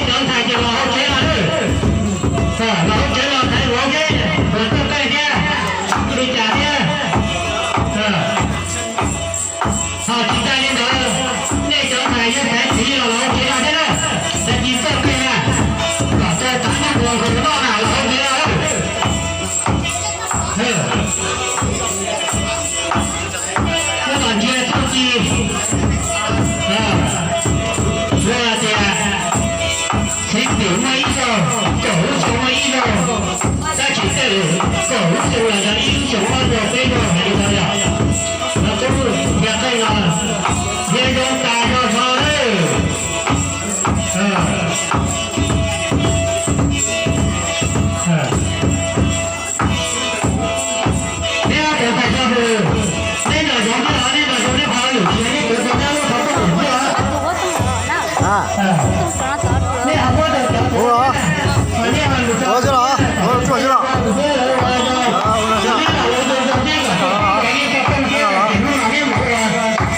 Cov ntxhais ces los hauv tsev los lawm. Los hauv tsev los ntxhais ua ke, ua txoj kev thiab, li cas thiab. Ho tsis tas li ntawd, nej cov ntxhais yog ntxhais txiv los los hauv tsev los thiab na, tag kis txoj kev na, kom tau tav nyob puas nkaus noj na los hauv tsev los lawm. Muab los ntsia txuj ci, luag tias txhiv pim muaj ib zaug, kaum lub xyoo muaj ib zaug, tab sis tej lwm kaum lub xyoo los yog ib lub xyoo ob zaug peb zaug hais li ntawd yom. Los tub yog qeej no, yog zoo tas zog zog lawm. Neb tus ntxhais tso hws, neb nram zoov neb los, neb nram zoov neb qhov lwm tsis yog neb tus tso neb lub qhov rooj lwm ntiaj. Neb ho muab rau cov tus, neb ho lus rau, tsuaj xwb los, tsuaj xwb los.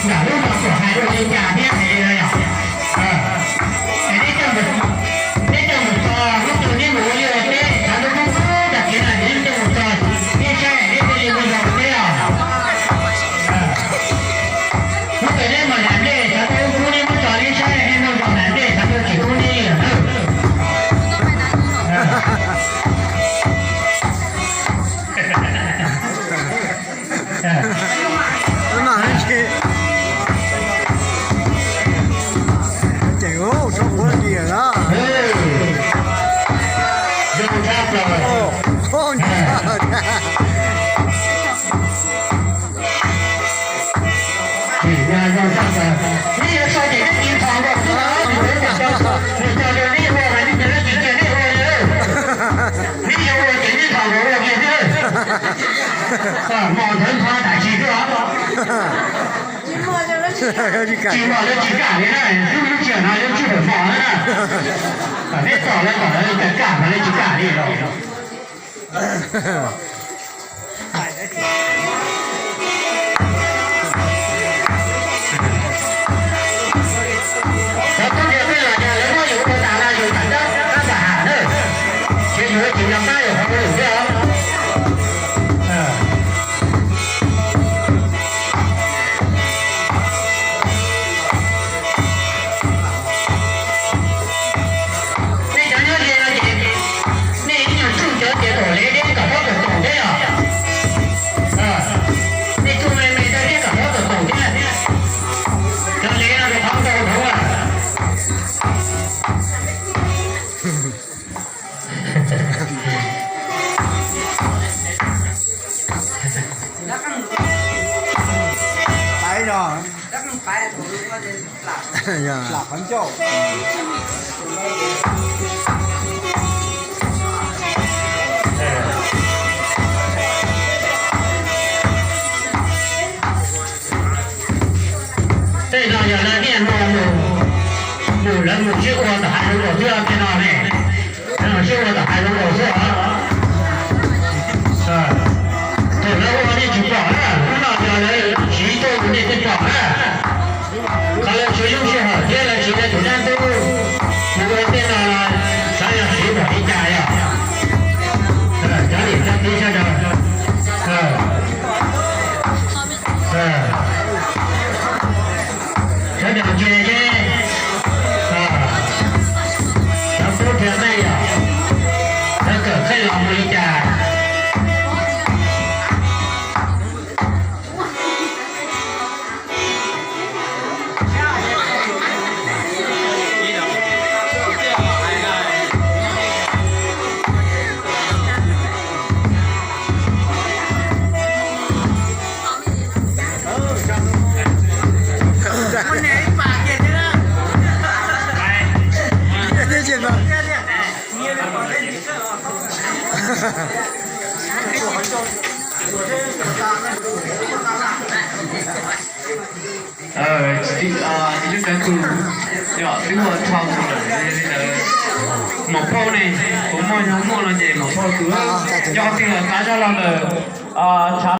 Nram lub no kuj hais rau li cas thiab hais li no yom. Es neb coj mus, neb coj mus txog lub twg neb mus ua liaj ua teb, tshav ntuj kub kub tag kev na, neb coj mus txog, neb saib neb thiaj li muaj zog teb os. Lub twg neb mus nram nplej tshav ntuj kub kub neb muab tso neb saib neb muaj zog nram nplej tshav ntuj tsis kub neb li lawm na. Ceev, tsob qhuav li lawm na. Neb yuav so ces neb tiv thom nkaus xwb na, nws tsis tau, nws tso rau neb ua mas neb cia li cia neb ua li. Neb yuav ua ces neb thom nkaus ua kiag xwb. Mos ntawd nthos tam sim xwb os. Tsis mos lawv tsis kam li na, lub lub sij hawm no lub sij hawm mos na. Kom neb tom lawv kom lawv kam kam mas lawv tsis kam li los. Cov tub ntiag peb los yog lawv muab yus ua tas no yus mam coj qab pam ham na, ces yus tsis yog qab yus qhov ua lwm thiab os. Nej cov nyob ze no ces nej ib nyuag tsuj cov ces kom lev deb kom txhob tum toom thiab yom. Nej tsuj me me rau thiab kom txhob tum toom thiab. Cov lev no rau qhov nkaus dhau lawm. Tej no yog lawv niaj hmo mus, mus lawv mus sib ua tom hais zoov laus xwb tej no ne. Lawv mus sib ua tom hais zoov laus xwb os. Thaum lawv ua nej tsis pom na, hnub no yog lawv siv tuaj mus nej thiaj pom na. Qhov lawv siv lub sij hawm thiab lawv siv lawv tus dab ntub mus ua tej no, xav yog siv kom li cas yog. Cov niam cov txiv sawv daws, sawv daws ntsia seb cov tub thiab meej yog lawv kawm qeej los mus li cas. Ib lub cov tus yog twb ua dhau tus lawm li ntawd. Maum phauj ne, kuv muaj nyob muaj no ces maum phauj tus, yog tus qab zog los lawm, tshav